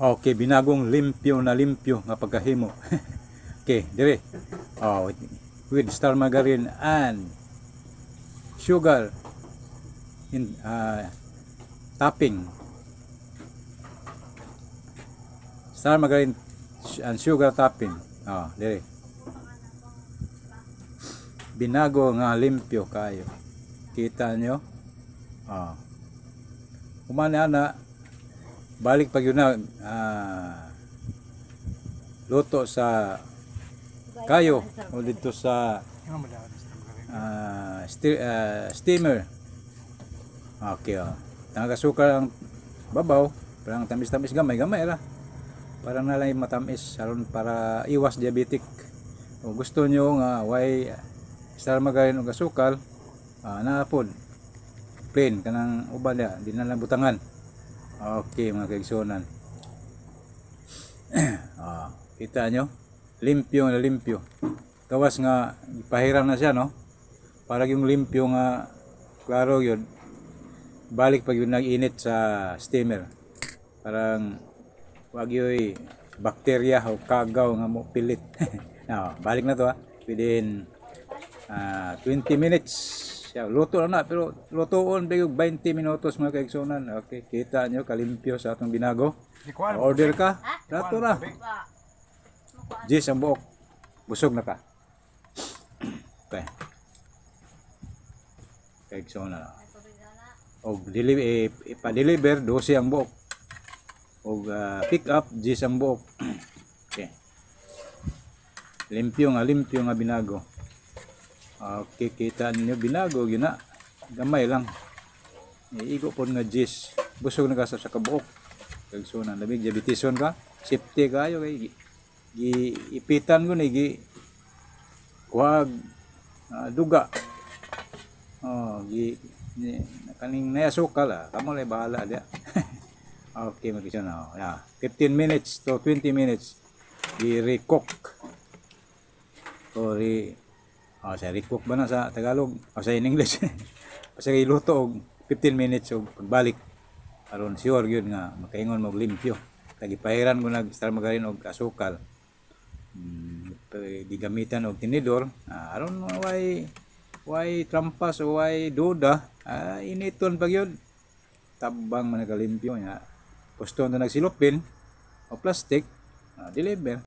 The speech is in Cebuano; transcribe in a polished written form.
Okay, binagong limpyo na limpyo nga pagkahimo. Okay, dire. Oh, with Star margarine and sugar in topping. Star margarine and sugar topping. Oh, dire. Binago nga limpyo kayo. Kita nyo? Oh. Humana na balik pag yun na luto sa kayo o dito sa steamer. Okay, oh. Tangasukar ang babaw, parang tamis-tamis gamay, gamay ra. Para na lang matamis aron para iwas diabetic. O gusto nyo nga way Star margarine og asukal, naa pod plain kanang uban dia, di na lang butangan. Okay, mga kaigsunan. Kita nyo? Limpyo na limpyo. Gawas nga ipahiran na siya, no? Para yung limpyo nga klaro yun. Balik pag yun nag-init sa steamer. Parang wag yo'y bakterya o kagaw nga mo pilit. Balik na to ha. Within 20 minutes. Siya, luto na na pero lutoon ba yung 20 minutos, mga kaigsunan. Okay, kita nyo kalimpyo sa atong binago. Order ka, rato ra. Jis ang buok. Busog na ka. Okay. Kaigsunan. Og deliver, ipa-deliver 12 ang buok. Og pick up 10 ang buok. Okay. Limpyo nga binago. Okay, kita ninyo binago gina. Gamay lang. Igo pod nga 10. Busog na ka sa kabuok. Kaigsunan, labig diabetison ka, safety kayo kay gi ipitan ko ni gi kuhag duga. Oh, gi ni, kaning nayasukal ah, kamo lay bahala dia. Okay, magkisa na. Oh. Yeah. 15 minutes to 20 minutes gi recook. O re oh, sa recook ba na sa Tagalog o sa in English? Basta iluto og 15 minutes og pagbalik aron sure gyud nga makaingon mo og limpyo. Tagipahiran ko nag Star margarine og asukal. Gigamitan og tinidor aron way trampas o way duda, initon pa gyud. Tabang man kalimpyo nya. Gusto na nagsilupin o plastic, deliver.